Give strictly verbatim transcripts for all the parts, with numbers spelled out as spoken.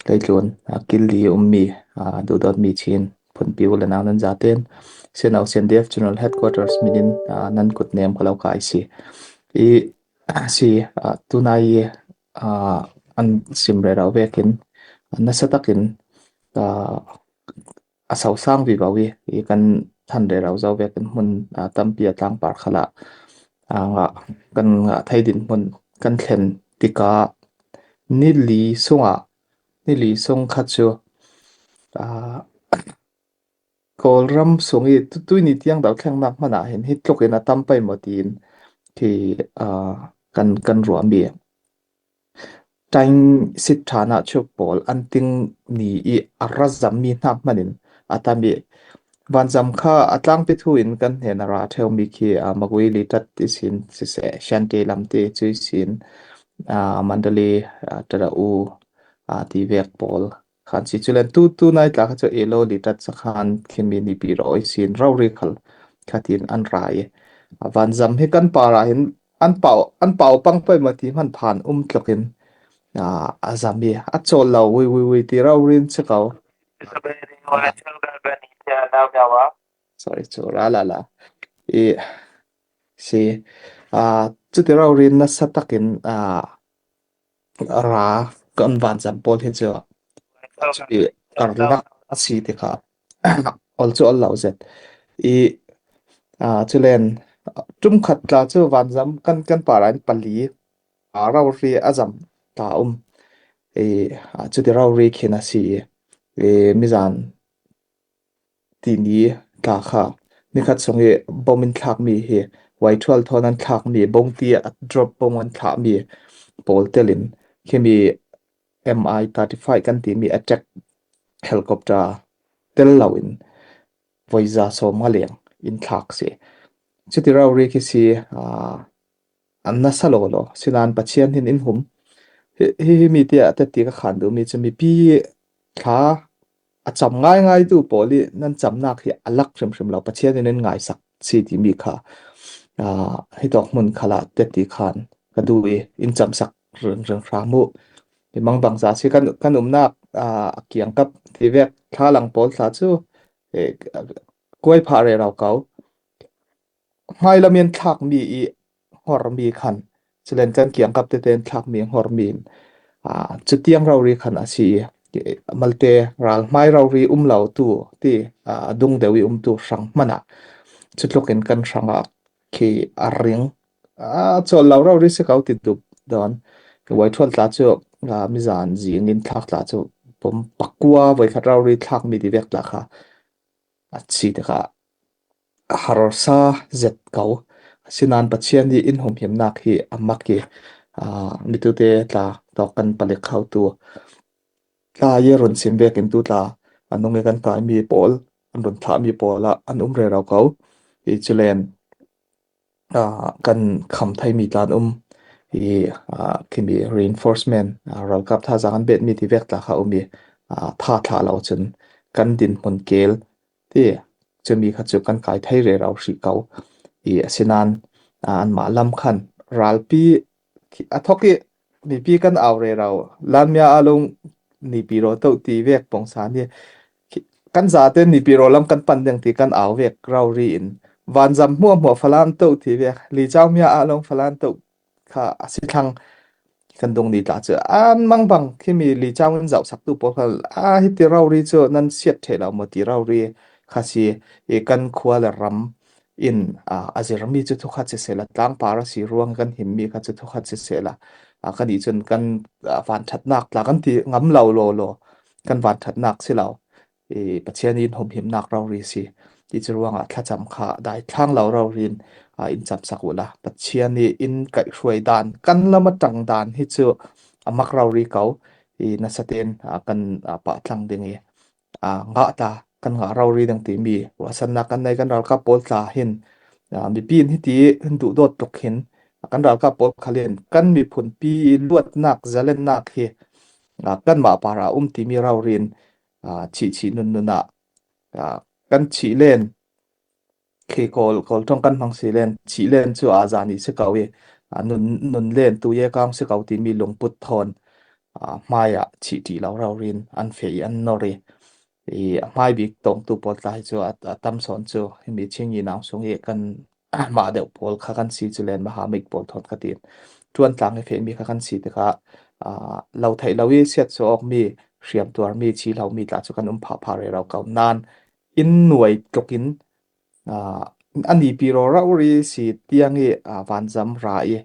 leitlun, a, kil li um mi, a, duhdawt mi Chin phunpi u le nau nan zaten, Sinau C N D F General Headquarters minin, a, nan kut nem ka lo kai si. I, si, a, tunai, a, an sim rero vekin, nasa takin, a, a sausang vivo i, i kan than rero zo vekin hmun, a, tampi a tlangpar khala, a, ngah, kan ngah thei din hmun kan thlen tika ni li sunga, ni li sung kha chu, a, Kawlram sung i tu-, tui ni tiang dal thlengnak hmanah hin hi tlukin a tam pei maw tiin khi, a, kan, kan ruah mi. Tain sit ṭhana chu pawl an ting ni i a ra zam mi hnak hmanin a tam i vanzam kha a tlangpi thu in kan hnen a ra ṭheu mi khi, a, Magui li tat i sin siseh, Shanti lam te chu i sin, a, Mandalay, a, Tada U, a, ti vek pawl khan si. Culen tu, tu nai tla kha chu elo li tat sa khan khimi ni pi ro i sin rori khal khatin an rai. A vanzam hi kan para hin an pau, an pau pang pei ma ti hman phan um tlokin, a, a zam i a chawl lo ui, ui, ui ti rau rin si kau. Sorry, chu ra la la. I si, a, chuti rau rin nasa takin, a, ra kan vanzam pawl hi chu. Chuti karlak a si ti kha. Ol chu ol lo zet. I, a, chulen, tum khat tla chu vanzam kan, kan para in pali, a, rau ri a zam ta um. I, a, chuti rau ri khin a si. I, mizan ti ni tla kha. Ni khat sung i bom in thlak mi hi. Waithual thawn an thlak mi, bom ti a drop bom an thlak mi pawl telin. Khimi M I thirty-five kan ti mi attack helicopter tel lo in voiza sawm nga leng in thlak si. Chuti rau ri khi si, a, an nasa lo lo. Sinan Pathian hin in hum. Hi, hi, hi mi tia te ti ka khan du mi chu mipi thla a cham ngai ngai tu pawl i nan chamnak hi a lak hrim hrim lo. Pathian in in ngaisak si ti mi kha. A, hi tawk hmun khala te ti khan ka du i in chamsak ring ring hram u. I mang bang za si kan, kan umnak, a, a kiangkap ti vek thla lang pawl thla chu, e, kuai pha rero kau. Hmai lam in thlak mi i hor mi khan, chulen kan kiangkap te ten thlak mi hor mi in, a, chutiang rau ri khan a si i, malte ral hmai rau ri um lo tu ti, a, dung deu i um tu hrang hmana. Chutlukin kan hranga khi a ring, a, chawl lo rau ri si kau ti dup dawn. Waithual tla chu, a, mizan zing in thlak tla chu pom pakua voi khat rau ri thlak mi ti vek tla kha. A si te kha harsa zet kau. Sinan Pathian hi in humhimnak hi a mak i, a, mi tute tla tawk kan palik khau tu. Tla i run sim vekin tu tla a nung i kan kai mi pawl, an run thlah mi pawl a an um rero kau. I chulen, a, kan kham thei mi tlan um. I, a, khimi reinforcement, a, ralkap thazang an bet mi ti vek tla kha um i, a, tha thlah lo chun kan din hmun kel ti, chumi kha chu kan kai thei rero hrih kau. I, a sinan, a, anmah lam khan ralpi a thawk i mipi kan au rero. Lanmia a lung nipi ro to ti vek pawngsa ni. Kan zate nipi ro lam kan pan deng ti kan au vek rau ri in. Vanzam hmuahhmuah falan to ti vek. Li chau mia a lung falan to kha a si thlang kan dung ni tla chu. An mang bang khimi li chau in zauh sak tu pawl kha, a, hiti rau ri chu nan siat thei lo maw ti rau ri kha si i kan khua le ram in, a, a zir mi chu thukhat sisela, tlangpar a si ruang kan him mi kha chu thukhat sisela, a, kan i chun kan, a, vanthatnak tla kan ti ngam lo lo lo, kan vanthatnak si lo. I, Pathian in humhimnak rau ri si. I chu ruangah thlacham kha dai thlang lo rau rin, a, in chamsak ula. Pathian i in kaih hruai dan, kan lam a tang dan hi chu a mak rau ri kau. I nasa ten, a, kan, a, pah tlang ding i, a, ngah ta, kan ngah rau ri ding ti mi ruahsannak kan nei kan ralkap pawl tla hin, a, mipi in hiti hin duhdawt tuk hin, a, kan ralkap pawl khal in kan miphunpi luatnak, zalennak hi, a, kan mah para um ti mi rau rin, a, chih chih nun nun a, a, kan chih len, khi kawl, kawl ṭawng kan hmang si len, chih len chu a zani si kau i, a, nun, nun len tu ye kang si kau ti mi lungput thawn, a, hmaiah chih ṭih lo rori in an feh i an nawr i, i a hmai bik tawngtu pawl tla hi chu a, a tam sawn chu himi Chingi nau sung i kan mah deuh pawl kha kan si chu len maha mik pawl thawn kha tiin ṭuan tlang i feh mi kha kan si tikha, a, lo theih lo i siat suah awk mi, hriamtuar mi, chi lo mi tla chu kan um phah phah rero ko nan in nuai tlukin, a, a nipi raw rori si tiang i, a, vanzam ra i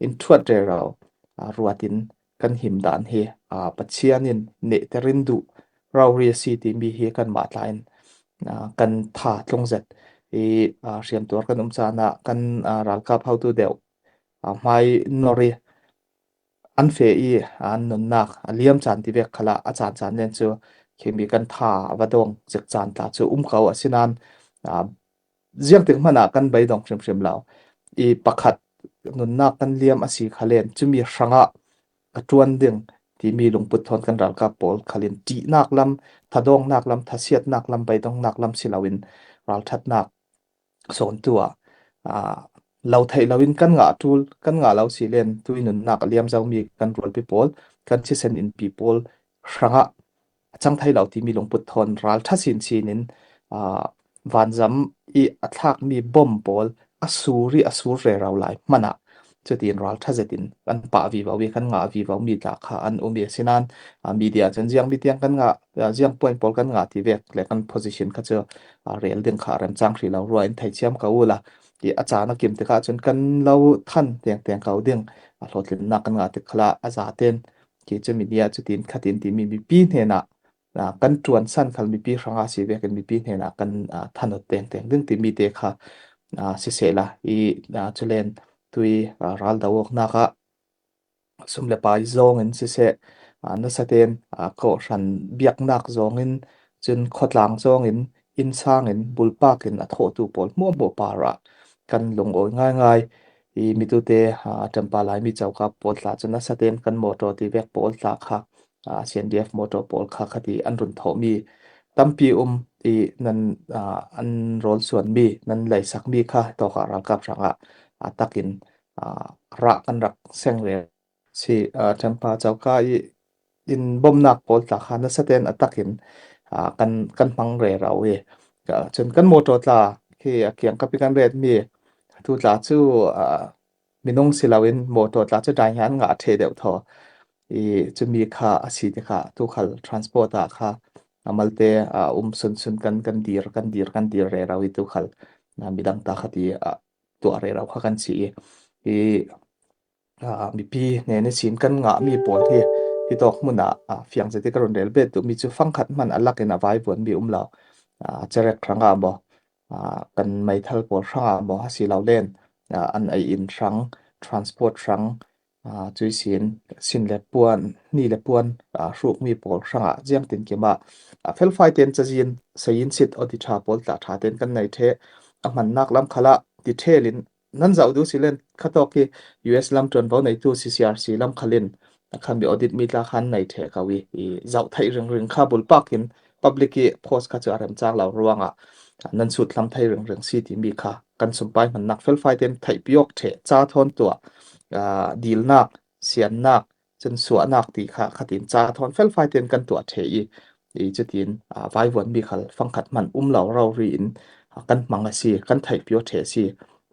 in thuat rero, a, ruatin kan him dan hi, a, Pathian in nehte rin duh rori si timi hi kan mah tla in, a, kan tha tlung zet i, a, hriamtuar kan um chan a kan, a, ralkap hotu deuh, a, hmai nawr i an feh i, a, an nunnak a liam chan ti vek khala a chan chan len chu khimi kan tha a va dawng zek chan tla chu um ko a si nan, a, ziangtik hmanah kan beidawng hrim hrim lo. I pakhat nunnak kan liam a si kha len chumi hrangah a ṭuan ding timi lungput thawn kan ralkap pawl khalin ṭihnak lam, thadawngnâk lam, thasiatnâk lam, beidawngnak lam si loin ralṭhatnâk sawntu ah, a, lo theih loin kan ngah ṭul, kan ngah lo si len tui nunnak a liam zomi kan rualpi pawl, kan thisen inpi pawl hrangah a chang thei lo timi lungput thawn ralṭha sin sinin, a, vanzam i a thlak mi bom pawl a sur i a sur rero lai hmanah chutin ralṭha zetin kan pah vivo i kan ngah vivo mi tla kha an um i a si nan, a, media chun ziang mi tiang kan ngah, a, ziang point pawl kan ngah ti vek le kan position kha chu, a, rel ding kha remchang hrih lo rua in thei chiam ka ula. I a chan a kim tikah chun kan lo than teng teng ko ding, a, hlawhtlinna kan ngah tik khala a zaten ki chu media chutin khatin timi mipi hnenah, a, kan ṭuansan khal mipi hranga si vekin mipi hnenah kan, a, thanawt teng teng ding timi te kha, a, sisehla i, a, chulen tui, a, ral do awknâk ah sum le pai zawngin siseh, a, nasaten, a, kawhhran biaknâk zawngin chun khawtlang zawngin innsangin bulpakin a thawhtu pawl hmuahhmuah parah kan lungawi ngaingai. I mitute, a, Ṭempa Laimi choka pawl tla chu nasaten kan mawṭaw ti vek pawl tla kha, a, C N D F mawṭaw pawl kha khati an run thawh mi tampi um i nan, a, an rawl suan mi, nan leisak mi kha tawkah ralkap hrangah, a, takin, a, rah kan rak seng rel si, a, Ṭempa choka i in bomnâk pawl tla kha nasaten a takin, a, kan, kan hmang rero i, a, chun kan mawṭaw tla khi a kiang kapi kan ret mi tu tla chu, a, minung si loin mawṭaw tla chu dai hian ngah ṭheh deuh thaw i chumi kha a si tikha tu khal transport ah kha a malte, a, um sunsun kan, kan dir, kan dir, kan dir rero i tu khal, a, midang ta khati, a, tuah rero kha kan si i, i, a, mipi hnena sin kan ngah mi pawl hi hi tawk hmunah, a, fiang zet i ka run rel bet duh mi chu fang khat hman a lakin a vaivuan mi um lo, a, cherek hrangah maw, a, kan meithal pawl hrangah maw a si lo len, a, an ei in hrang, transport hrang, a, chuisin sin le puan, ni le puan, a, hruk mi pawl hrangah ziangtin kima, a, felfai ten chazin sayin sit audit ṭha pawl tla ṭha ten kan nei ṭheh a hmannâk lam khala ti ṭhelin nan zauh duh si len kha tawk hi U S lam ṭuanvo neitu C C R C lam khalin a khami audit mi tla khan nei ṭheh ko i, i zauh theih ringring kha bulpakin public i post kha chu a remchang lo ruangah nan sut hlam thei ringring si timi kha kan sumpai hmannâk felfai ten theih piawk ṭheh cha thawn tuah, a, dilnâk, siannâk, chun suahnâk ti kha khatin cha thawn felfai ten kan tuah ṭheh i, i chutin, a, vaivuan mi khal fang khat hman um lo rori in, a, kan hmang a si, kan theih piawk ṭheh a si.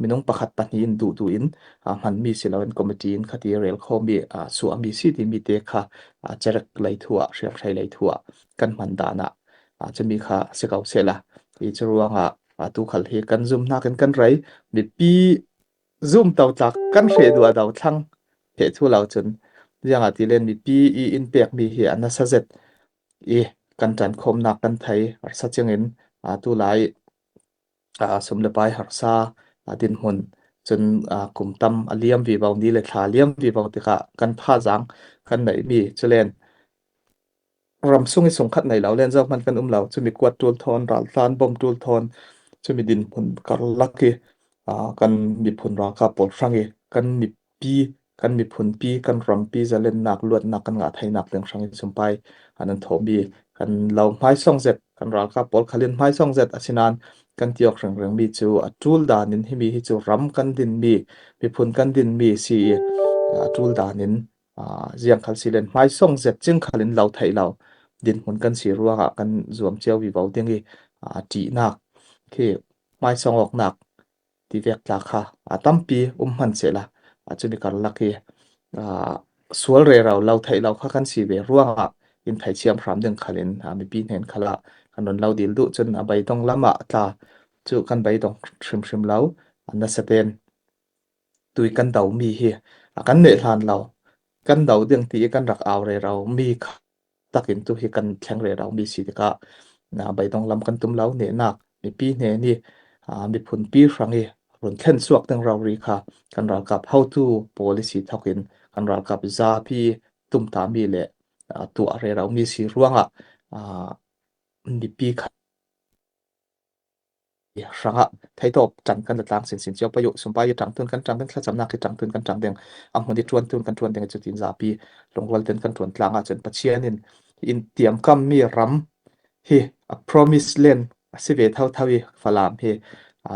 Minung pakhat pahni in duh duh in, a, hman mi si loin committee in khati rel khawm i, a, suah mi si timi te kha, a, cherek lei thu ah, hriamhrei lei thu ah kan hman dan ah, a, chumi kha si ko sela. I chu ruangah, a, tu khal hi kan zumnâkin kan rei, mipi zum to tlak kan hreh duah do thlang theh thu lo chun ziangah ti len mipi i in pek mi hi a nasa zet i kan ṭankhawmnâk kan thei harsa chingin, a, tulai, a, sum le pai harsa, a, dinhmun chun, a, kum tam a liam vivo ni le thla liam vivo tikah kan phazang kan neih mi chu len ram sung i sung khat nei lo len zohman kan um lo, chumi kuat tul thawn, raltlan bom tul thawn, chumi dinhmun karlak i, a, kan miphun ralkap pawl hrang i kan mipi, kan miphunpi, kan rampi zalennâk luatnâk kan ngah theinâk ding hrang i sumpai an an thawh mi kan lo hmaisawng zet, kan ralkap pawl khalin hmaisawng zet a si nan kan ti awk ringring mi chu a tul danin himi hi chu ram kan din mi, miphun kan din mi si i, a, a tul danin ziang khal si len hmaisawng zet cing khalin lo theih lo dinhmun kan si ruangah kan zuam cio vivo ding i, ṭihnak khi hmaisawng awknak ti vek tla kha a tampi um hman sehla, a cumi karlak hi sual rero lo theih lo kha kan si ve ruangah in theithiam hram ding khalin mipi hnen khalah kan run lo dil duh cun a beidong lamah tla cu kan beidong hrimhrim lo. A nasaten tui kan do mi hi a kan neh hlan lo, kan do ding ti i kan rak au rero mi kha takin tu hi kan thleng rero mi si tikah beidong lam kan tum lo. Nehnak mipi hnen i miphunpi hrang i run thlen suak ding rori kha kan ralkap hotu policy thokin kan ralkap zapi tumta mi le tuah rero mi si ruangah mipi kha hrangah theitawp ṭan kan la tlang sinsin cio pai uh. Sumpai i ṭang tun kan ṭang ding, thlacamnak i ṭang tun kan ṭang ding, a hmun i ṭuan tun kan ṭuan ding, cutin zapi lungrual ten kan ṭuan tlang ahcun Pathian in in tiamkam mi ram hi a promise land a si ve thotho i Falam hi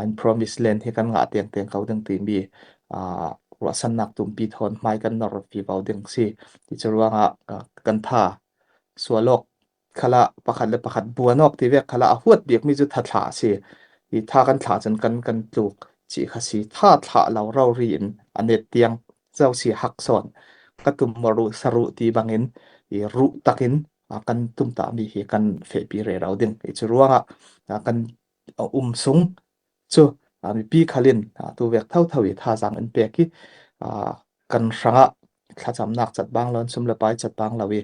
in promise land hi kan ngah tengteng ko ding timi ruahsannak tumpi thawn hmai kan nor vivo ding si. Ti cu ruangah kan tha sual awk khalah pakhat le pakhat buan awk ti vek khalah a huat bikmi cu tha thlah a si. I tha kan thlah cun kan kan tluk cih kha si. Tha thlah lo rori in a net tiang zo si hak sawn ka tum maw ruh saruh ti bangin i ruh takin kan tumtahmi hi kan fehpi rero ding. I cu ruangah kan um sung cu mipi khalin tu vek thotho i thazaang in pek i kan hrangah thlacamnak cat bang lo, sum le pai cat bang lo i